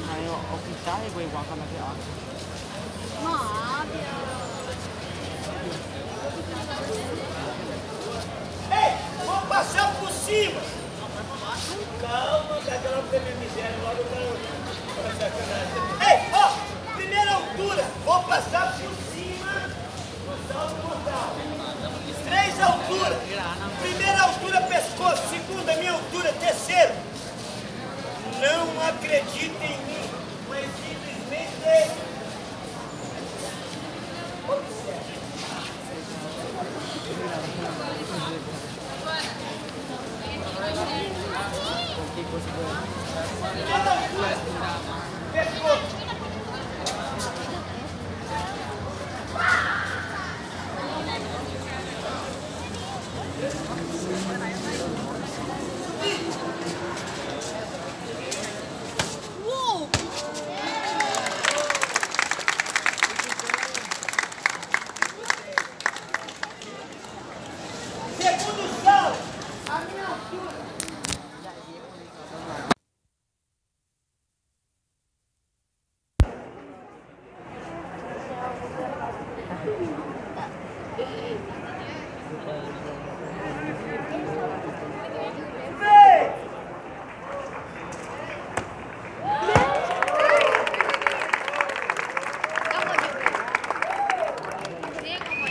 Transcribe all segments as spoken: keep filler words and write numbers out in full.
Aí, ó, ó, que tá, e vai, vai, como é que é, ó. Ei, vou passar por cima. Calma, que aquela primeira miséria logo tá. Ei, ó, primeira altura, vou passar por cima. Três alturas. Primeira altura, pescoço. Segunda, minha altura. Terceiro, não acredita em mim, mas simplesmente observa.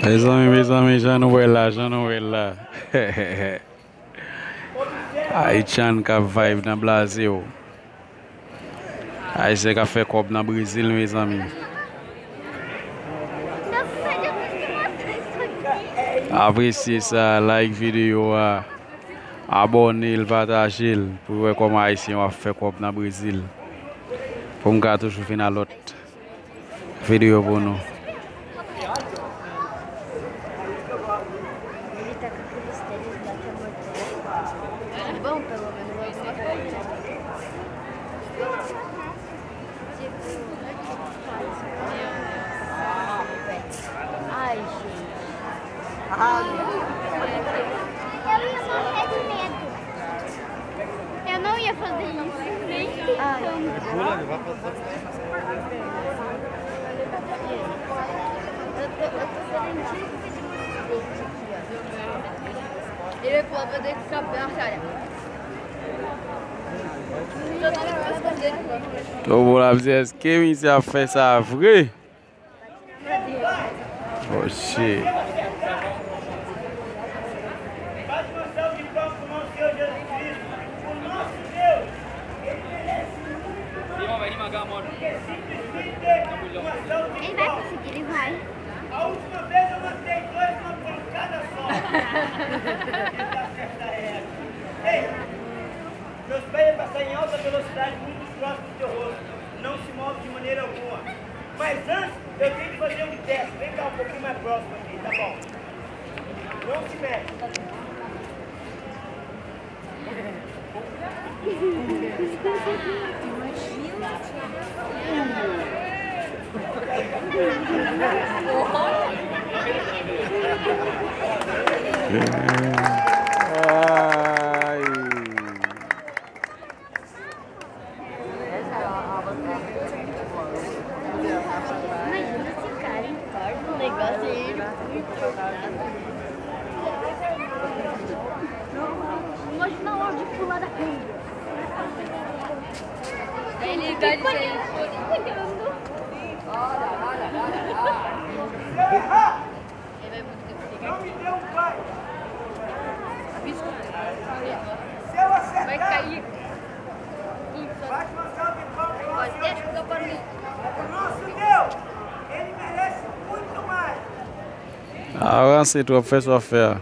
Mezanmi, mezanmi, jan nou wè l la, jan nou wè l la. Ayisyen k ap vibe nan Brazil. Ayisyen k ap fè kòb nan Brezil, mezanmi. Apresye sa, like videyo a, abòne l, pataje l, pou w wè kòman Ayisyen yo ap fè kòb nan Brezil. Pou m ka toujou vin a lòt videyo pou nou. Ai, gente. Eu ia morrer de medo. Eu não ia fazer isso, nem tentando. Ele pode ficar bem, cara. Yo, bon, la, èske misye ap fè sa vre? Oh, shit. Ele vai conseguir, ele vai. A última vez eu matei dois numa pancada só. Ei, meus pés passar em alta velocidade muito próximo do teu rosto. Não se move de maneira alguma. Mas antes, eu tenho que fazer um teste. Vem cá um pouquinho mais próximo aqui, tá bom? Não se mexe. Ai. Imagina esse cara em paz, um negócio aí, ele muito jogado. Imagina a hora de pular da rede. Ele fica olhando. A, ranse twòp, fè sa w ap fè a.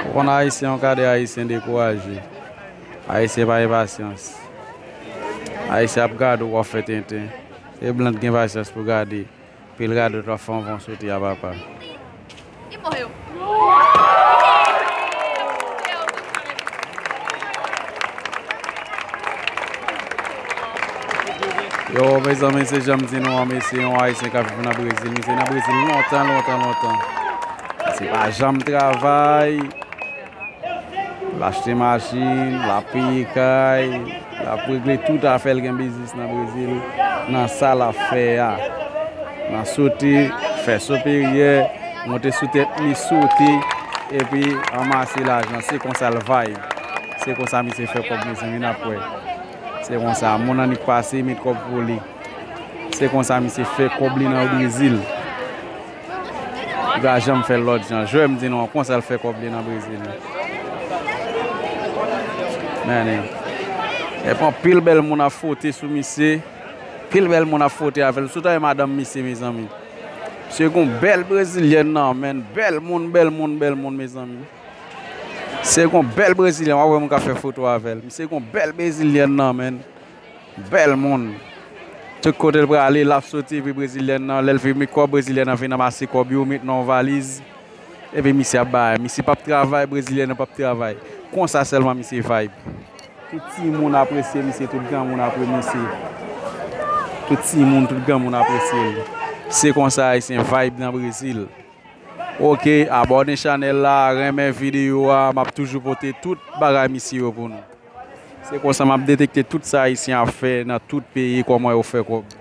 Ou konn Ayisyen, yon kadè Ayisyen dekouraje. Ayisyen pa gen pasyans. Ayisyen ap gade w, w ap fè tenten. Se blan ki gen pasyans pou gade. Pil radòt w ap fè yon von sote a papa. Li morreu. Yo, mezanmi, se jan m di nou an, mesye, yon Ayisyen k ap viv nan Brezil. Misye nan Brezil lontan, lontan, lontan. Misye pa janm travay. L achte machin, l ap peye kay, l ap regle tout afè l gen biznis nan Brezil, nan sa l ap fè a. Nan sote, fè soperyè, monte sou tèt li, sote, epi anmase lajan. Se konsa l vibe. Se konsa misye fè kòb, mezanmi, n ap wè. Se konsa, moun annik pase, met kòb pou li. Se konsa misye fè kòb li nan Brezil. Li pa janm fè l lòt jan. Jwè m di nou an, konsa l fè kòb li nan Brezil. Men, epi anpil bèl moun ap fwote sou misye. Anpil bèl moun ap fwote avè l. Sou ta e madanm misye, mezanmi. Misye gon bèl brezilyèn nan, men. Bèl moun, bèl moun, bèl moun, mezanmi. Se gon bèl brezilyèn, w ap wè moun k ap fè foto avè l. Misye gon bèl brezilyèn nan, men. Bèl moun. Tout kote l prale, l ap soti, epi brezilyèn nan, lè l vin met kòb, brezilyèn nan vin ranmase kòb yo, met nan yon valiz. Epi misye ap bay. Misye p ap travay, brezilyèn nan p ap travay. Konsa sèlman misye vibe. Tout timoun apresye misye, tout granmoun apresye misye. Tout timoun, tout granmoun apresye l. Se konsa Ayisyen vibe nan Brezil. Oke, abòne chanèl la, renmen videyo a, m ap toujou pote tout bagay misye yo pou nou. Se konsa m ap detekte tout sa Ayisyen ap fè nan tout peyi, kòman yo fè kòb.